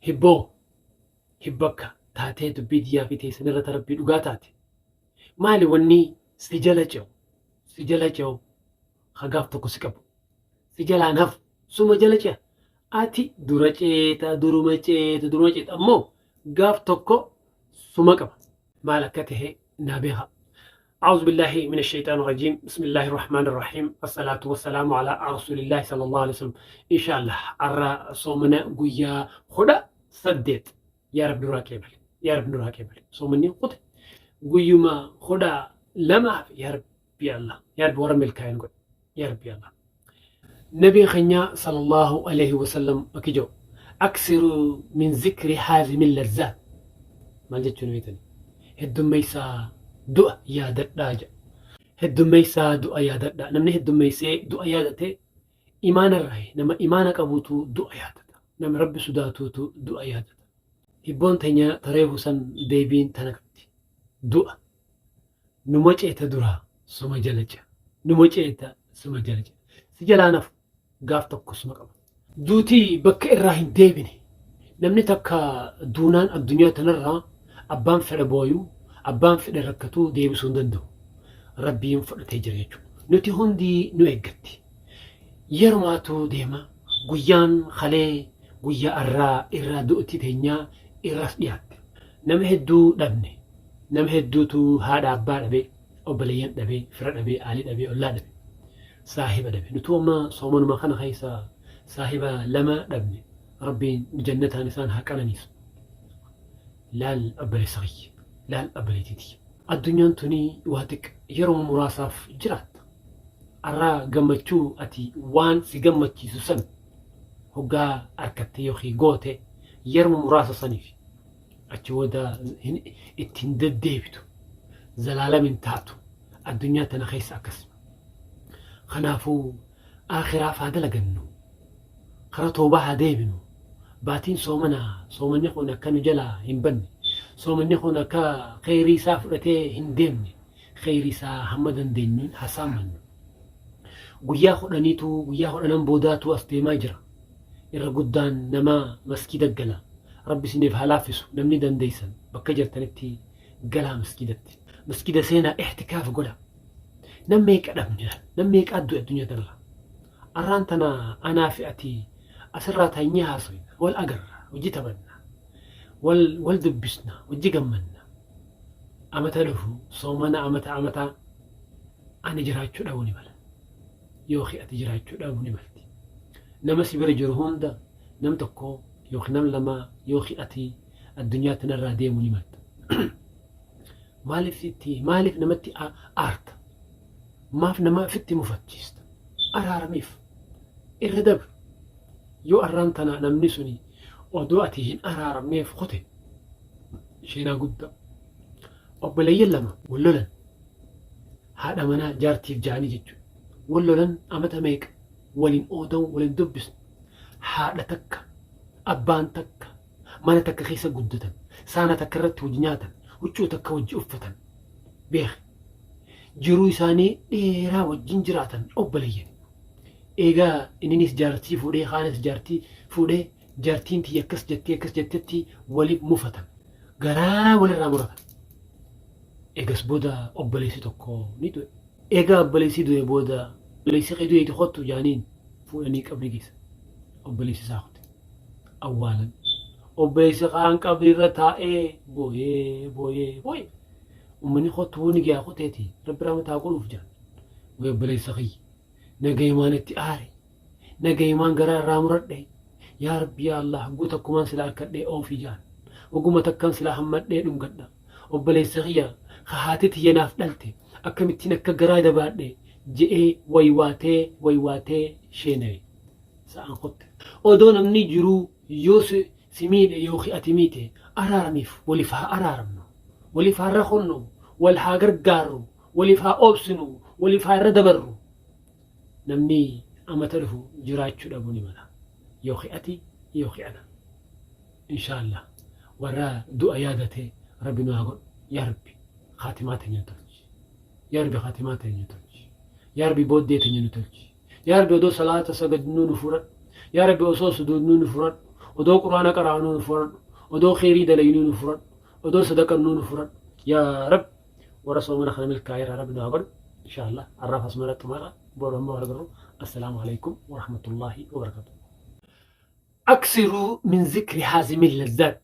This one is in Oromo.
Hibboo hibbakka taatee dubbii tiyyaa fi teessan irra ta Rabbii dhugaa taate. Maali wanni si jala ce'u si jala ce'u ka gaaf tokko si qabu. Si jalaan hafu suma jala ce'a. Ati dura ceeta duruma ceeta duruma ceeta ammoo gaaf tokko suma qaba. Maal akka tahe naa beeka. أعوذ بالله من الشيطان الرجيم بسم الله الرحمن الرحيم الصلاة والسلام على رسول الله صلى الله عليه وسلم إن شاء الله أرى صومنا قويا خدا سديت يا رب نورا كيبل يا رب نورا كيبل صومني قط قيوما خدا لما يا رب يا الله يا رب ورم الكاين قل يا رب يا الله نبي خنيا صلى الله عليه وسلم أكجو أكثروا من ذكر هازم اللذات maal jechuun beektani heddummeessaa du'a yaadadhaa jedha. Heddummeessaa du'a yaadadhaa. Namni heddummeessee du'a yaadate imaana irraa nama imaana qabuutu du'a yaadata. Nama Rabbi sodaatuutu du'a yaadata. Hibboon teenya tareefu san deebiin tana qabdi. Du'a numa ceeta duraa suma jala ce'a. Numa ceeta suma jala ce'a. Si jalaa nafu gaaf tokko suma qaba. Duuti bakka irraa hin deebine. Namni takka duunaan addunyaa tanarraa abbaan fedhe booyu, abbaan fedhe rakkatuu deebisuu hin danda'u. Rabbiin fudhatee jira jechuudha. Nuti hundi nu eeggatti. Yerumaatu deema. Guyyaan kalee guyyaa arraa irraa du'ti teenyaa irraas dhiyaatte. Nama hedduu dhabne. Nama hedduutu haadha abbaa dhabe, obboleeyyan dhabe, fira dhabe, aalii dhabe, ollaa dhabe. Saahiba dhabe. Nutuu amma soomanuma kana keessa saahiba lama dhabne. Rabbiin jannataan isaan haa qananiisu. Laal obboleessa kiyya. Laal obboleettii tiyya. Addunyaan tuni waa xiqqa. Yeroo muraasaaf jiraatta. Arraa gammachuu ati waan si gammachiisu san hoggaa arkatte yookiin goote yeroo muraasa saniif achi booda itti hin deddeebitu. Zalaalam hin taatu. Addunyaa tana keessa akkas. Kanaafuu aakhiraaf haa dalagannu. Kara toobaa haa deebinu. Baatiin soomanaa soomanni kun akka nu jalaa hin banne. Soomanni kun akka kheyrii isaa fudhatee hin deemne. Kheyrii isaa hamma dandeenyuun haa saammannu. Guyyaa kudhaniitu guyyaa kudhanan boodaatu as deemaa jira. Irra guddaan namaa maskiida gala. Rabbi isiniif haa laaffisu namni dandeessan bakka jirtanitti galaa maskiidatti. Maskiida seenaa ihtikaaf godha. Nam meeqa dhabne laal. Nam meeqaa du'e addunyaa tanarra. Arraan tana anaa fi ati asirraa teenyee haasofna. Wal agarra. Hojii taphanna. Wal, wal dubbisna. Hojii gammanna. Amata dhufu soomana amata amataa ani jiraachuu dhabuu ni mala. Yookiin ati jiraachuu dhabuu ni malti. Nama si bira jiru hunda nam tokko yookiin nam lama yookiin ati addunyaa tanarraa deemuu ni malta. Maaliif itti maaliif namatti aarta? Maaf nama ofitti mufachiista? Araaramiif. Irra dabri. Yoo arraan tana namni suni odoo ati hin araaramneef kute sheenaa guddaa. Obboleeyyan lama wal lolan. Haadha manaa jaartiif ja'anii jechuudha. Wal lolan amata meeqa waliin oodan waliin dubbisnu. Haadha takka abbaan takka mana takka keessa guddatan, saana takka irratti hojii nyaatan, huccuu takka wajji uffatan. Beeki. Jiruu isaanii dheeraa wajjin jiraatan obboleeyyan. Eegaa inninis jaartii fuudhee kaanis jaartii fuudhee jaartiin tiyya akkas jettee akkas jettetti waliif mufatan. Garaa walirraa muratan. Eegas booda obboleessi tokko ni du'e. Eegaa obboleessi du'e booda obboleessi kee du'eeti kottu jaaniin fuudhanii qabrii geessan. Obboleessi isaa kute. Awwaalan. Obboleessi kaan qabriirra taa'ee booyee booyee booyee. Uummanni kottu ni gaa kuteeti rabbi rahmata haa godhuuf jedhan. Way obboleessa kiyya. Nagayumaan itti aare. Nagayumaan garaa irraa muradhe. Yaa Rabbi yaa Allah hogguu takkumaan silaa harkadhee oofii jaan. Hogguma takkaan silaa hammadhee dhungadha. Obboleessa kiyya ka haati tiyya naaf dhalte akkamittiin akka garaa jabaadhe je'ee waywaatee waywaatee sheenaye. Sa'aan kotte. Odoo namni jiruu yoo si si miidhe yookiin ati miite araaramiif waliif haa araaramnu. Waliif haa rakonnu. Wal haa gargaarru. Waliif haa obsinu. Waliif haa irra dabarru. Namni amata dhufu jiraachuu dhabuu ni mala. Yookiin ati yookiin ana. Inshaallah warra du'a yaadate Rabbi nu haa godhu. Yaa Rabbi khaatimaa teenya nu tolchi. Yaa Rabbi khaatimaa teenya nu tolchi. Yaa Rabbi booddee teenya nu tolchi. Yaa Rabbi odoo salaata sagadnuu nu furadhu. Yaa Rabbi osoo suduudnuu nu furadhu. Odoo Qur'aana qaraanuu nu furadhu. Odoo kheyrii dalaynuu nu furadhu. Odoo sadaqannuu nu furadhu. Yaa Rabbi warra soomana kana milkaa'e irraa Rabbi nu haa godhu. Inshaa Allah har'aaf asuma irratti xumurra. Boru hamma wal agarru. Assalaamu alaikum wa rahmatullaahi wa barakatuh. Aksiruu min zikri haazimil lazzaat.